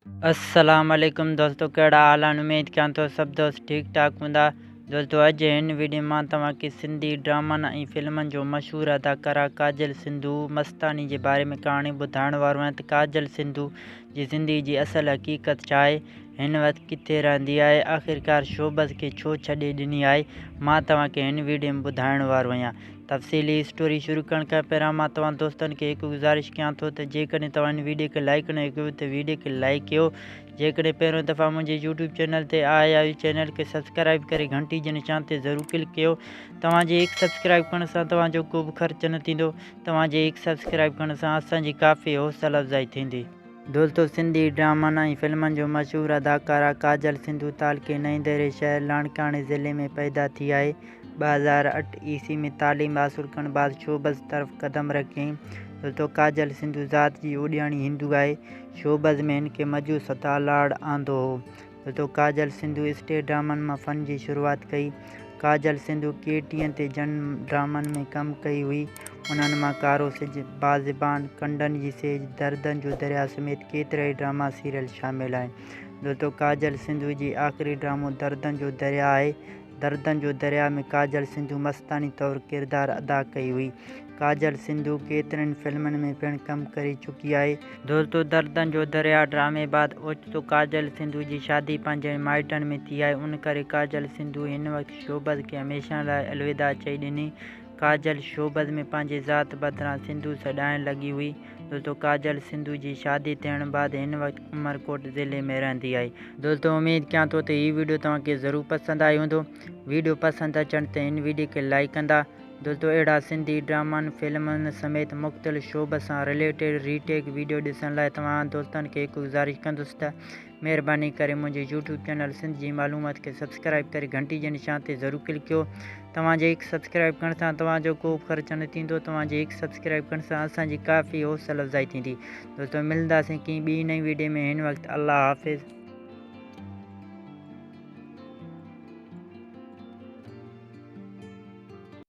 السلام عليڪم دوستو ڪهڙا حال آهن اميد ڪيان ٿو سڀ دوست ٺيڪ ٺاڪ هوندا دوستو اڄ هن ويڊيو مان توهان کي سنڌي ڊرامن ۽ فلمن جو مشهور اداڪارا ڪاجل سنڌو مستاني جي باري ۾ ڪهاڻي ٻڌائڻ وارو آهيان ته ڪاجل سنڌو جي زندگي جي اصل حقيقت ڇا آهي هن وقت ڪٿي رهندي آهي آخرڪار شوبز کي ڇو ڇڏي ڏني آهي مان توهان کي هن ويڊيو ۾ ٻڌائڻ وارو آهيان تفصيلي اسٽوري شروع ڪرڻ کان پهريان مان توهان دوستن کي هڪ گذارش ڪيان ٿو ته جيڪڏهن توهان هن ويڊيو کي لائيڪ نه ڪيو ته ويڊيو کي لائيڪ ڪيو جيڪڏهن پهريون دفعا منهنجي يوٽيوب چينل تي آيا آهيو چينل کي سبسڪرائيب ڪري گهنٽي جي نشان تي ضرور ڪلڪ ڪيو توهان جي هڪ سبسڪرائيب ڪرڻ سان توهان جو ڪو به خرچ نه ٿيندو توهان جي هڪ سبسڪرائيب ڪرڻ سان اسان جي ڪافي حوصله افزائي ٿيندي. دوستو سنڌي ڊرامن ۽ فلمن جو مشهور اداڪارا ڪاجل سنڌو تعلقي نئين ديري شهر لاڙڪاڻي ضلعي ۾ پيدا ٿي آهي. 2008 عيسوي ۾ تعليم حاصل ڪرڻ بعد شوبز طرف قدم رکيائين. دوستو ڪاجل سنڌو ذات جي اوڏياڻي هندو آهي. شوبز ۾ هن کي مجو ستا لاڙ آندو هو. دوستو ڪاجل سنڌو اسٽيج ڊرامن مان فن جي شروعات ڪئي. ڪاجل سنڌو ڪي ٽي اين تي جن ڊرامن ۾ ڪم ڪئي هئي انهن مان ڪارو سج، بازبان، ڪنڊن جي سيج، دردن جو درياء سميت ڪيترائي ڊراما سيريل شامل آهن. دوستو ڪاجل سنڌو جي آخري ڊرامو دردن جو درياء آهي. دردن جو درياء ۾ ڪاجل سنڌو مستاني طور ڪردار ادا ڪئي هئي. ڪاجل سنڌو ڪيترين فلمن ۾ پڻ ڪم ڪري چڪي آهي. دوستو دردن جو درياء ڊرامي بعد اوچتو ڪاجل سنڌو جي شادي پنهنجي مائٽن ۾ ٿي آهي ان ڪري ڪاجل سنڌو هن وقت شوبز کي هميشه لاء الوداع چئي ڏني. ڪاجل شوبز ۾ پنهنجي ذات بدران سنڌو سڏائڻ لڳي هئي. دوستو ڪاجل سنڌو جي شادي ٿيڻ بعد هن وقت عمرڪوٽ ضلعي ۾ رهندي آهي. دوستو اميد ڪيان ٿو ته هي ويڊيو توهان کي ضرور پسند آيو هوندو. ويڊيو پسند اچڻ تي هن ويڊيو کي لائيڪ ڪندا. دوستو اهڙا سنڌي ڊرامن فلمن سميت مختلف شعبن سان رليٽيڊ ريٽيڪ ويڊيو ڏسڻ لاء توهان دوستن کي هڪ گذارش ڪندس ته مهرباني ڪري منهنجي يوٽيوب چينل سنڌ جي معلومات کي سبسڪرائيب ڪري گهنٽي جي نشان تي ضرور ڪلڪ ڪيو توهان جي هڪ سبسڪرائيب ڪرڻ سان توهان جو ڪو به خرچ نه ٿيندو توهان جي هڪ سبسڪرائيب ڪرڻ سان اسان جي ڪافي حوصله افزائي ٿيندي دوستو ملنداسين ڪنهن ٻي نئين ويڊيو ۾ هن وقت الله حافظ.